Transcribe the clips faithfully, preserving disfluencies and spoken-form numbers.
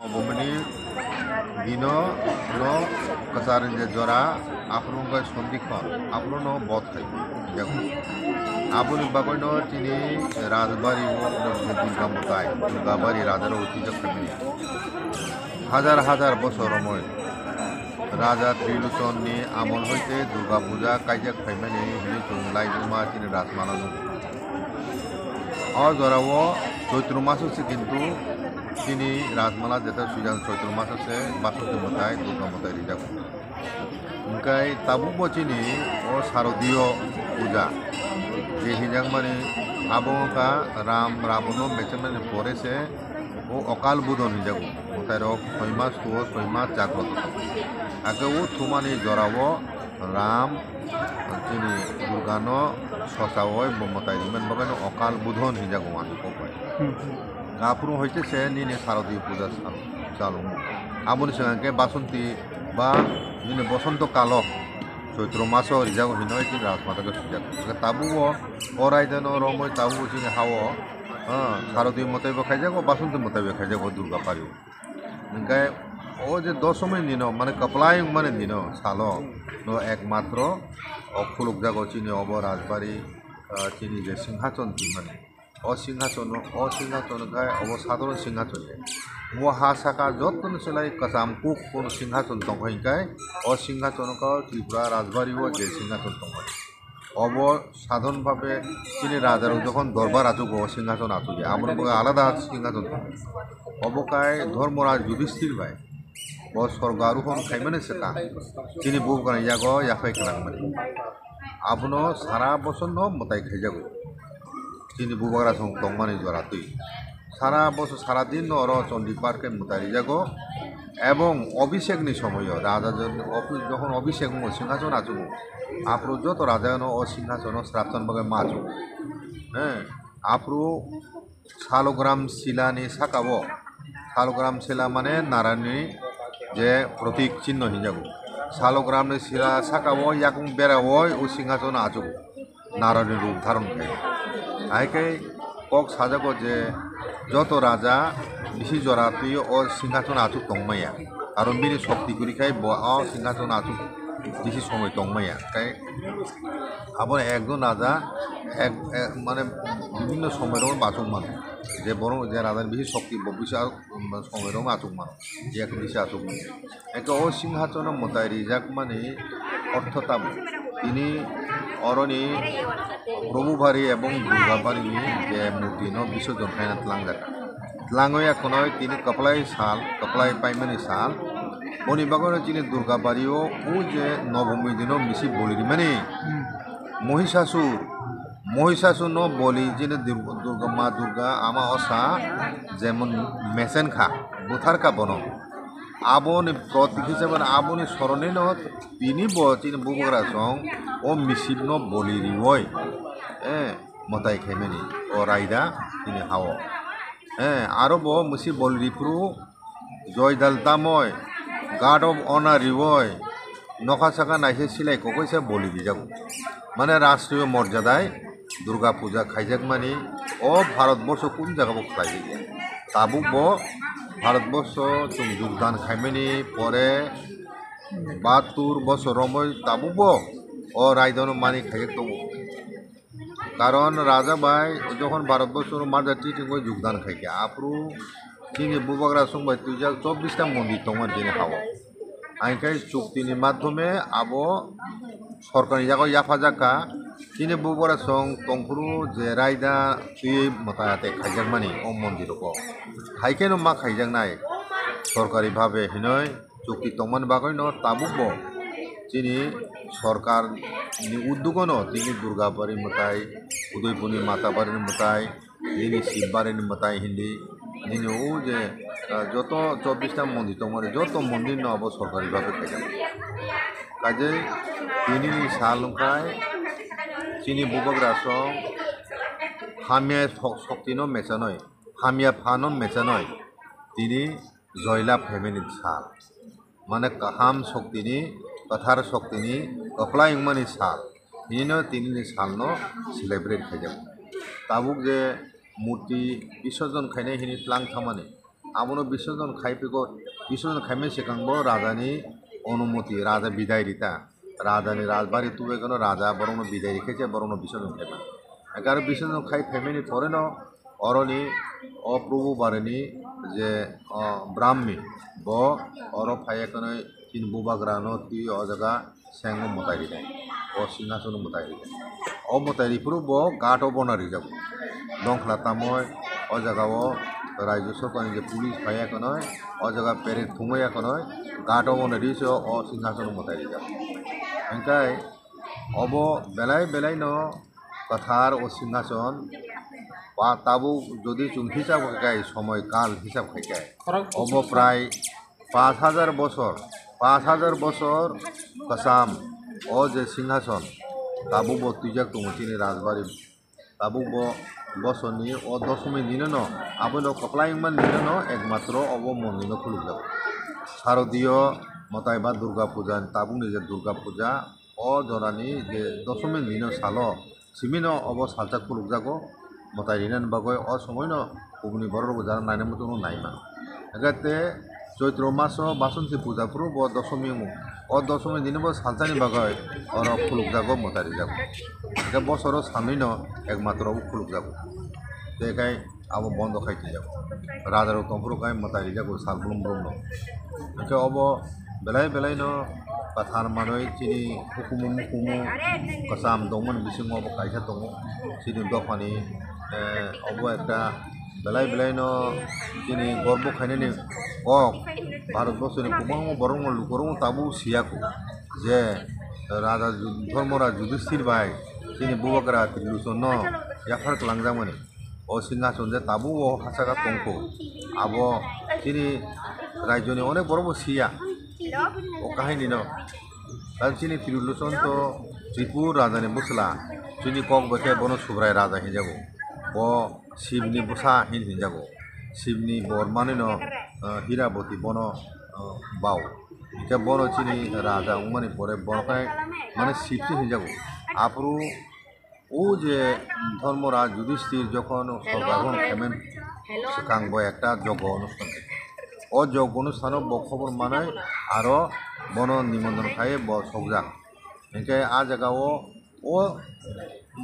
Bumani dino no kwchar je jora, aphuru wngkha Sondikhon, aphuru no bod khai. Aboni bagwi no chini Rajbari o Durga Mutai, Durga Bari raja rok twijak khaimani. Hajar hajar bosor romoi Raja Trilochon ni amol hoite Durga Puja kaijak khaimani hinwi chwng laibuma chini Rajmala nugo. O jorao Choitro maso se kintu chini Rajmala jeta swijak Choitro maso se Basonti Mwtai, Durga Mwtai rijak. Hingkai tabukbo chini o Sarodio Puja je hinjakmani abo wngkha Ram Rabono mechemani pore se o Okal Budhon hinjago. Mwtairok soi mas thuo, soi mas jagrot. Ake o thumani jorao Ram, chini Durgano sosaoi bo mwtai rimani bagwino Okal Budhon hinjago ani kokbai. Hmm. Aphuru hoite se nini Sarodio Puja sal, chalungo. Aboni swkang khe Basonti ba nini Bosonto Kalo, Choitro maso rijago hinoi chini Rajmata khe swijak. Tabuk o, o raidano romoi tabuk chini hao, ha, Sarodio mwtai bo khaijago, Basonti mwtai bo khaijago Durga Pario. Hingke o je dosomi dino, mane kwplai wngmani dino salo, no ekmatro o khulukjago chini obo Rajbari, ah, chini je Singhason rimani. O Singhason, o Singhason khai obo sadharon Singhason ya. Bo ha saka jottoni selai kwcham kuk kono Singhason tongkha hingkai, o Singhason kha Tripura Rajbari o je Singhason tongkha. Obo sadharon bhabe chini rajarok jokhon dorbar achukgo, o singhason achukya, aboni bagwi alada singhason tongo. Obo kai Dhormoraj Yudhishthir bai bo sorgo arohon khaimani swkang chini bubagra yago yaphai khlangmani. Abono sara bosorno mwtai khaijago chini bubagra song tongmani jora twi. Sara bosor sara din no oro Chondi Park khe mwtai rijago. Ebong Abhishek ni somoyo raja jon-, Abhi-, jokhon Abhishek wngo, singhason achukgo, aphuru joto raja no o singhason o srapsan bagwi ma achukgo. He, aphuru Salogram Sila ni saka o, Salogram Sila mane Narayan ni je protik chinno hinjago. Salogram ni Sila saka o yakung bera o, o singhason achukgo. Narani ruk dharon khe. Hai khe kok sajago je joto raja bisi jora twi o singhason achuk tongmaya. Karon bini shokti kwrwi khai bo o singhason achuk bisi somoi tongmaya. Tei abo ekjon raja ek, ek, mane bibhinno somoi rok achuk mano. Je borok je raja ni bisi shokti bo bisi achuk somoi rok achuk mano. Je bisi achuk mano. Eke o singhasono mwtai rijakmani ortho tamo? Tini oroni Probhu Bari ebong Durga Barini je murtino bisorjon khaina tlangjak. Tlangwi ekhonoi tini kwplai sal, kwplai paimani sal. Boni bagwino chini Durga Bario o je Nobomi dino misi boli rimani. Mohisasur, Mohisasur no boli chini Dur-, Durga, Ma Durga ama osa jemon mesen kha, buthar kha bono. Aboni protik hisabe aboni soronino tini bo chini bubagra song o misipno boli rioi, eh, mwtai khaimani o raida tini hao. Eh, aro bo misi boli riphuru Joy dal tamoi, God of Honor rioi, nokha saka naise silai kokoi se boli rijago. Mane rashtriyo morjadai Durga Puja khaijakmani o Bharat borsho kun jaga bo khlaijakya. Tabuk bo Bharat borsho chwng jogdan khaimani pore bahattur bochor romoi tabuk bo o raidano mani khaijak tongo. Karon raja bai jokhon Bharat borsho no marja treaty o jogdan khai kha, aphuru chini bubagra song bai twijak chobbish ta mondir tongmani chini hao. Hainkhe chukti ni madhyome abo sorkar ni yago yaphajak kha. Chini bubagra song tongphuru je raida twiwi mwtai atai khaijakmani o mondir rogo. Haikheno ma khaijaknai sorkari bhabe hinoi chukti tongmani bagwino tabukbo chini sorkar ni uddogono tini Durgabari mwtai, Udaipurni Matabarini mwtai, nini Sibbarini mwtai hindi, nini o je, ah, joto chobbish ta mondir tongmani joto mondirno abo sorkari bhabe khaijak. Kaijai tinini sal wngkhai chini bubagra song hamya sok-, soktino mechanoi, hamya phano mechanoi tini Joila phaimani sal, mane kaham soktini, kwthar soktini kwplai wngmani sal, hinino tinini salno celebrate khaijago. Tabuk je murti bisorjon khainai hini tlang thamani, Abono bisorjon khai piko, bisorjon khaimani swkang bo rajani onumoti, raja bidai rita. Rajani rajbari tubui kheno raja borokno bidai rikhe se borokno bisorjon khaima. Hwnkhe aro bisorjon khai phaimani poreno oroni o Probhu Barini je, o, Brahmi bo oro phaiya kheno chini bubagrano twi o jaga sengo mwtai rijak, o singhasono mwtai rijak. O mwtai riphuru bo ghat o bona rijak. Dongkhla tamoi o jaga o raijyo sorkarni je police phaiya kheno o jaga peret thumaiya kheno ghat o bona ri se o singhasono mwtai rijak. Hwnkhe obo belai belai no kwthar o singhason ba tabuk jodi chwng hisab khai kai, somoi kal hisab khai kai, obo prai pash hajar bosor, pash hajar bosor kwcham o je singhason tabuk bo twijak tongo chini rajbari. Tabuk bo bosorni o dosomi dinono abono kwplai wngmani dinono ekmatro obo mondirno khulukjago. Sarodio mwtai ba Durga Puja, tabukni je Durga Puja, o jorani je dosomi dino salo simino obo salsa khulukjago mwtai rinani bagwi. O somoino kubuni borok rok jara naina muchungno naima. Hwnkhe te Choitro maso Basanti puja phuru bo dosomi wngo. O dosomi dini bo salsani bagwi oro khulukjago, mwtai rijago. Hwnkhe bosoro sanwino ekmatro bo khulukjago. Tei khai abo bondo khai twijago. Raja rok tongphuru khai mwtai rijago sal brum brum no. Hwnkhe obo belai belai no kwthar manwi chini hukumu mukumu kwcham tongmani bisingo obo kaisa tongo. Chini dophani, eh, obo ekta belai belai no chini gorbo khainani kok Bharat borsoni kwbangma borokno lukurokno tabuk siya kho je Raja Ju-, Dharmaraj Yudhishthir bai chini bubagra Trilochonno yaphar kwlangjakmani. O singhason je tabuk o hachaka tongkho, abo chini raijo ni onek borok bo siya o kahini no. Tei chini Trilochon to Tripur raja ni bwsla, chini kok bai khe bono Subrai raja hinjago. Bo Shiv ni bwsa hin hinjago. Shiv ni bor manwi no, ah, Hiraboti bono, ah, bau. Hingkhe bono chini raja wngmani pore bono khe mane Shiv se hinjago. Aphuru O je Dharmaraj Yudhishthir jokhon sorgar hon khemen swkang bo ekta jogo onusthan. O jogo onusthano bo khobor manai aro bono nimondron khai bo sokjak. Hinkhe a jaga o, o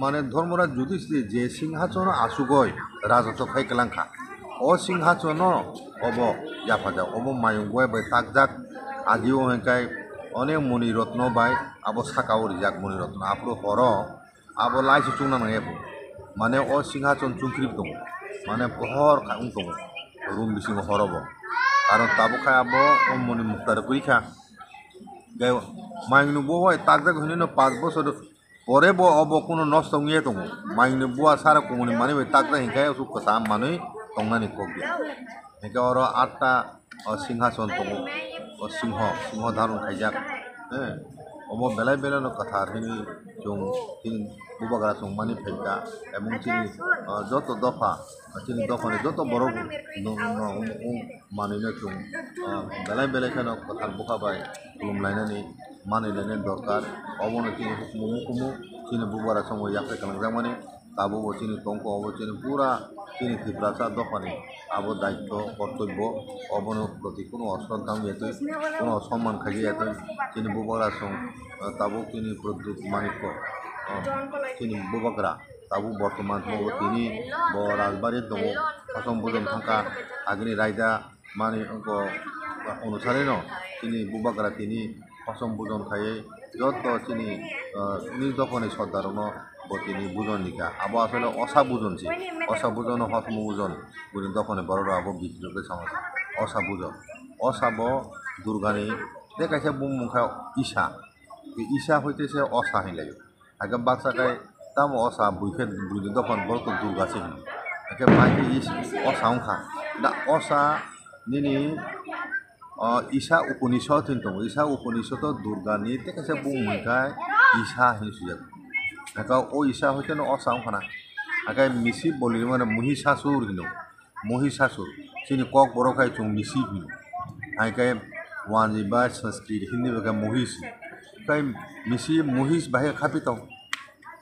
mane Dharmaraj Yudhishthir je singhasono achugoi rajotw khai kwlangkha. O singhasono obo yaphajak, obo mayung bai bai takjak. Ajio hinkhe onek moni rotno bai abo sakao rijak moni rotno. Aphuru horo Abo lai se chungna nangya bo. Mane o singhason chungkri tongo. Mane pohor kha wng tongo. Room bisingo horo bo. Karon tabuk khe abo o moni mukta rwgwi kha. Tei maingni bo bai takjak hinwi no panch bosor pore bo obo kuno nosto wngya tongo. Maingni bua sara kumuni manwi bai takjak hinkhe aswk kwcham manwi tongnani kok ya. Hinkhe oro atta o singhason tongo, o singho, singho dharon khaijak, he, omo belai belai no kwthar hinwi chwng chini bubagra chwng mani phaikha, ebong chini, o, joto dopha, chini dophani joto borok no, no, no, manwi no chwng, o, belai belai kheno kwthar bwkha bai khulum lainani, manwi lainani dorkar, obono chini hukumu mukumu chini bubagra chwngno yaphai kwlangjakmani. Tabuk bo chini tongkho, obo chini pura chini Tiprasa dophani abo daityo, kortobbo, obono proti kuno osroddha wngya twi, kuno somman khaiya twi, chini bubagra chwng, ah, tabuk chini Pradyut Manikya, ah, chini bubagra tabuk bortoman tongo, tini bo rajbari tongo, kosom bujon thangkha, agini raida, Mani wngkha onusarino chini bubagra tini kosom bujon khaiwi joto chini, ah, nini dophani sordar rokno bo tini bujon rikha. Abo asole osa bujon se. Osa bujon no hotomo bujon. Buini dophani borok rok abo bidirok khe sama osa bujon. Osa bo Durgani tei kaisa bumung kha Isa. Isa hoite se osa hinlaio. Hakhe baksa khe tamo osa bui khe buini dophani borok to Durga se hino. Hakhe bai khe is-, osa wngkha. Da osa nini, o, Isa Upanishad hin tongo. Isa Upanishad o Durga ni tei kaisa bumung hwn khe Isa hin swijak. Hakhe o Isa hoi kheno osa wngkha na. Hakhe misi bolwi mano Muhisasur hino. Mohisasur, chini Kokborok hai chwng misi hino. Hai khe wanji ba Sanskrit, Hindi bai khe mohis. Khe misi mohis bahai khe khapi tong.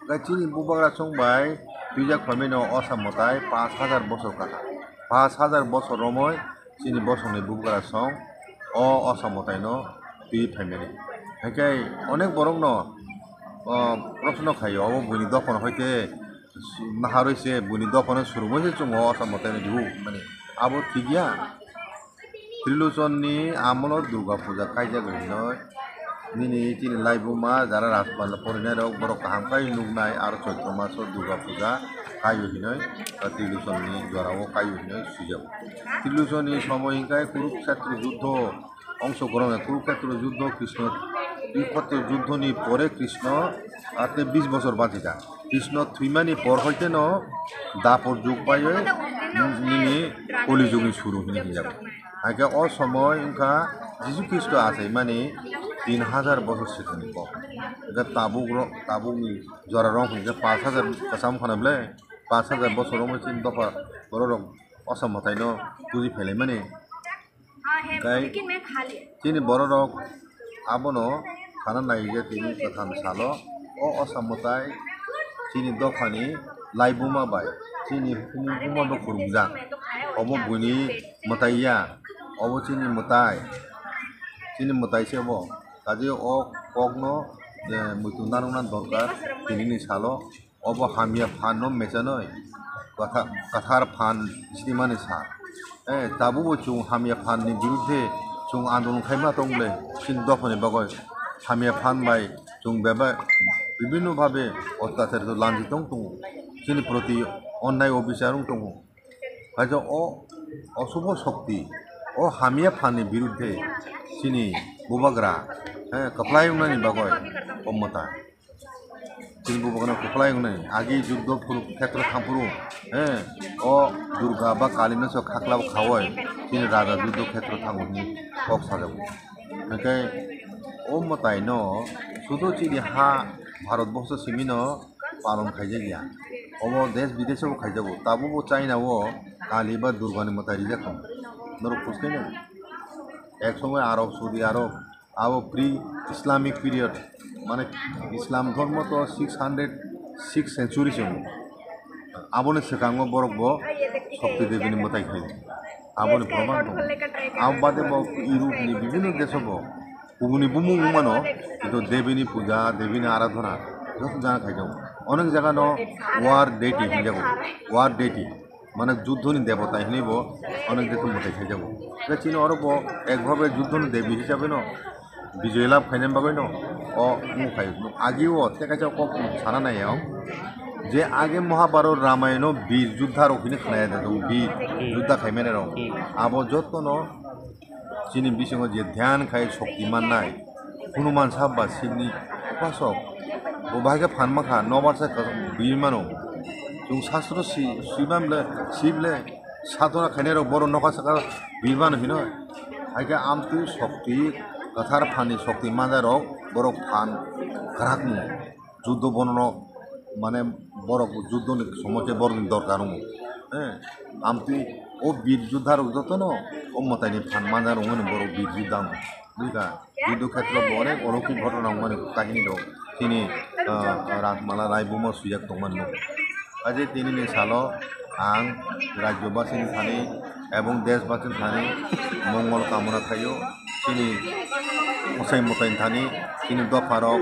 Khe chini bubagra chwng bai twijak phaimano osa mwtai pash hajar bosor kha. Pash hajar bosor romwi chini bosongni bubagra song o Osam mwtaino twi phaimani. Haikhe onek borokno, o, proshno khaio, obo buini dophano haikhe naharwi se buini dophano surumwi se chwng o Osam mwtaino rw mani. Abo thik ya. Trilochon ni amolo Durga puja kaijak hinoi. Nini chini laibuma jara Rajpal porinai rok borok kaham kai nuknai aro Chaitro maso Durga puja kaio hinoi, Trilochon ni jora o kaio hinoi swijak. Trilochon ni somoy hinkai Kurukshetra juddho ongsogoron, Kurukshetra juddho Krishna, Kurukshetra juddho ni pore Krishna ate bis bosor bachikha. Krishna thwimani por hoiteno Dapor jug paiwi nini Koli jugni suru hinwi hinjago. Haikhe o somoy wngkha Jisu Khristo achaimani tin hajar bosor sikoni kok. Hwnkhe tabuk rok, tabukni jora rok hwnkhe pash hajar kwcham khana ble, pash hajar bosor romwi chini dopha borok rok Osam mwtaino puji phailaimani. Tei chini bororok abono sana nai je tini kwthang salo o Osam mwtai chini dophani laibuma bai chini hukumu buma bo khurumjak. Obo buini mwtai ya, obo chini mwtai, chini mwtai se obo. Kaje o kokno, eh, muitu narwkna dorkar tinini salo. Obo hamya phan no mechanoi, kwtha-, kwthar phan sinimani sa. Eh, tabukbo chwng hamya phan ni birudhe chwng andolon khaima tong le, chini dophani bagwi hamya phan bai chwng bebak bibhinno bhabe otyachar lanji tong tongo. Chini proti onnai obisar wng tongo. Kaisa o oshubho shokti, o hamya phan ni birudhe chini bubagra, eh, kwplai wngnani bagwi o mwtai. Chini bubagrano kwplai wngnai, agi juddho phuru khetra thangphuru, eh, o Durga ba Kali no se khaklabo khawoi, chini raja juddho khetra thango hinwi kok sajago. Hwnkhe o mwtaino sudo chini ha Bharat borsho simino palon khaijak ya. Obo desh bideshebo khaijago. Tabukbo China o Kali ba Durga ni mwtai rijak tongo. Norok phuskhe no? Ek somoi Arab, Saudi Arab, abo pre-Islamic period, mane Islam dhormo to six hundred six century se wngo. Aboni swkango borok bo Shakti Devi ni mwtai khai. Aboni proman tongo. Abo bade bo Europe ni bibhinno desh o bo kubuni bumung wngmano, kintu Devi ni puja, Devi ni aradhana joto jaga khai tongo. Onek jaga no war deity hinjago, war deity. Mane juddho ni debota hinwi bo onek jagao mwtai khaijago. Tei chini oro bo ek bhabe juddho ni devi hisabe no bijoy labh khaina bagwi no o wngkha. Agi o tei kaisa kok sana nai ang je age Mahabharata Ramayana o bir juddha rok hinwi khna ya da, bir juddha khaimani rok. Abo joto no chini bisingo je dhyan khai shokti mannai, Hanuman sahab ba Shivni upasok, bo bahai khe phan mankha, nobar sa bui mano. Chwng sastro si, sibam le, sib le, sadhana khainai rok borok nokha saka bui mano hino. Hai khe amtwi shokti, kwthar phan ni shokti manjak rok borok phan kwrak mu. Juddho bono no, mane, borok juddho ni somoi khe borok ni dorkar wngo. Eh, amtwi o bir juddha rok joto no o mwtai ni phan manja rwngmani borok bir juddha wngo. Buikha, juddho khetro bo onek oloukik ghotona wngmani kahini rok chini, ah, Rajmala Rai buma swijak tongmani no. Aje tini ni salo ang rajyo basi ni thani ebong desh basi ni thani mongol kamona khaio, chini mwtai mwtai ni thani, chini dopha rok,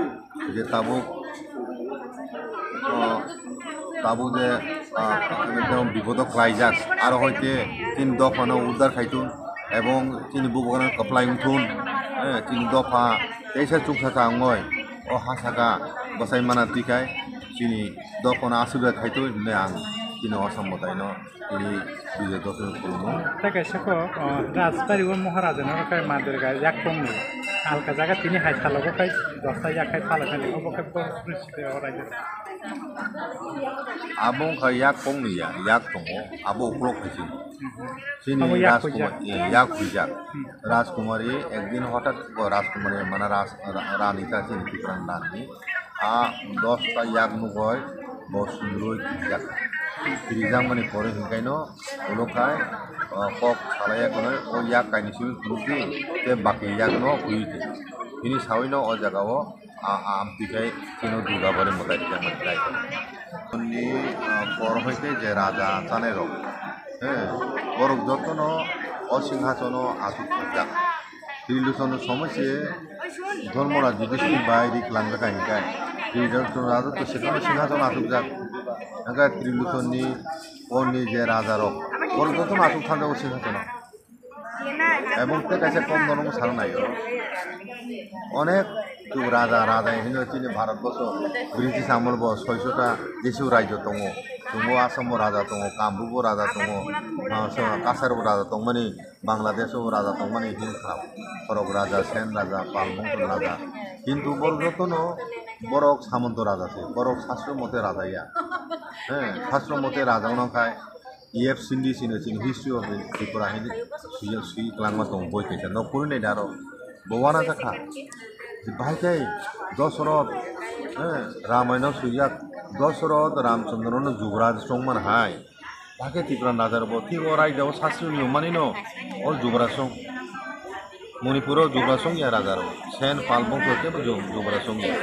je tabuk, o, tabuk je, ah, ekdom bipodo khlaijak, aro hoite chini dophano uddar khaitun, ebong chini bubagrano kwplai wngthun, eh, chini dopha teisa chuksa cha wngoi, o ha saka bwsai mana twikhai chini dophano aswk bai khaitun hinwi ang chini Osam mwtaino tini Bijoy Dosami khulumung. Tei kaisa kok, o, Rajbari o Maharaja no khe Ma Durga yak tongni. Alka jaga tini hai salogo khai dosta yak khai phalakani. Obo khe bo srishti o raida. Abo wngkha yak tongni ya, yak tongo. Abo uklok hai chini. Mhm. Chini Abo yak Rajkumar, huijak. Eh, yak huijak. Hmm. Rajkumari ekdin hotat ko Rajkumari mana Raj, Ra-, Rani ta chini Tipra Rani. A dosta yak nugoi bo sundroi kirijak. Kirijak mani pore hinkaino ulo khai, o, kok salai ya khwnai o yak kainwi simi phunukdi tei baki yak no huiwi di. Hini sawi no o jaga o a, a amtwi khai chini Durga bari mwtai rijak mani tai. Ni, o, por hoite je raja chanai rok, he, borok joto no O singhasono aswk thakjak. Trilochon somoi se Dharmaraj Yudhishthir bai ri kwlangjak hai hwnkhe, Trilochon raja to sekhano singhasono aswkjak. Hwnkhe Trilochonni porni je rajarok, borok jotono aswk thanjago singhasono. Ebong tei kaisa kom nono sana naio. Onek tuk raja, raja hino chini Bharat borso British amol bo soisota jesu raijo tongo. Chwngbo Assam bo raja tongo, Kamrup bo raja tongo, ah, so Kachar bo raja tongmani, Bangladesh bo raja tongmani hinkha. Khorok raja, Sen raja, Pal bongso raja. Kintu borok jotono borok Samonto raja se, borok sastro mote raja ya. He, sastro mote raja wngkha. E F Sindhi sino chini History of Tripura hini sui, sui kwlangma tongo boi kaisa. Nok puri nai da aro. Bo wana jakha. Bahai khe Dosoroth, eh, Ramayana swijak. Dosoroth Ramchandra no Jubraj chongman hai. Bahai khe Tripura raja rok bo thik o raida o sastri ni mani no o Jubraj chong. Manipuro Jubraj songya raja rok, Sen Pal bongso kebo Ju-, Jubraj songya.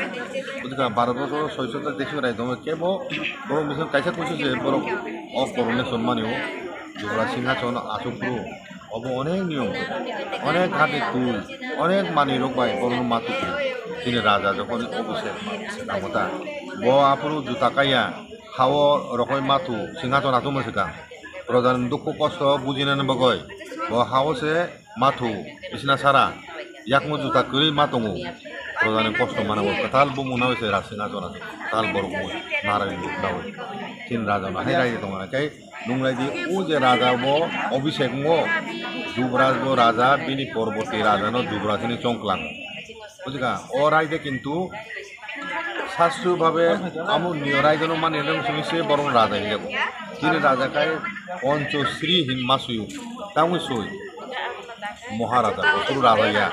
Buji kha Bharat borso soisota deshi rai tongo kebo borok misal kaisa kuisu se borok o korone son mani o Jubraj singhason asuk phuru. Obo onek niyom, onek hati tul, onek manwi rok bai borok ma tuku. Chini raja jokhon obo se nangota. Bo aphuru juta kaiya, hao rokoi ma tu, singhason asuk ma swkang. Proja ni dukhu kosto bujinani bagwi bo hao se ma thu, bisina sara, yakung juta kwrwi ma tongo. Proja ni kosto mano, kwtal bumung nai se rasina jona, kwtal borok mung, naraini mung nai. Tin raja no hai rai tongo na, kei nung lai di, o je raja bo Abhishek mo, Jubraj bo raja, bini porborti raja no Jubraj ni chongklang. Buji kha, o raida kintu sastro bhabe amo niyo raida no mani rang sumi se borok raja hinjago. Chini raja khai Panchasri hin ma suyo. Tangwi sui. Maharaja, Asur raja ya.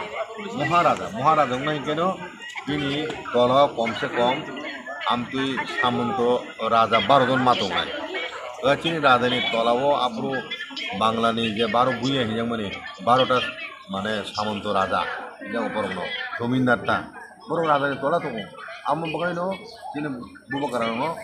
Maharaja, Maharaja wngna hinkhe no bini tola kom se kom amtwi Samonto raja baro jon ma tongnai. O chini raja ni tola o aphuru Bangla ni je baro buya hinjakmani, baro ta mane Samonto raja, hinjago borokno, Jomindar ta. Borok raja ni tola tongo. Amo bagwi no chini Bubagra no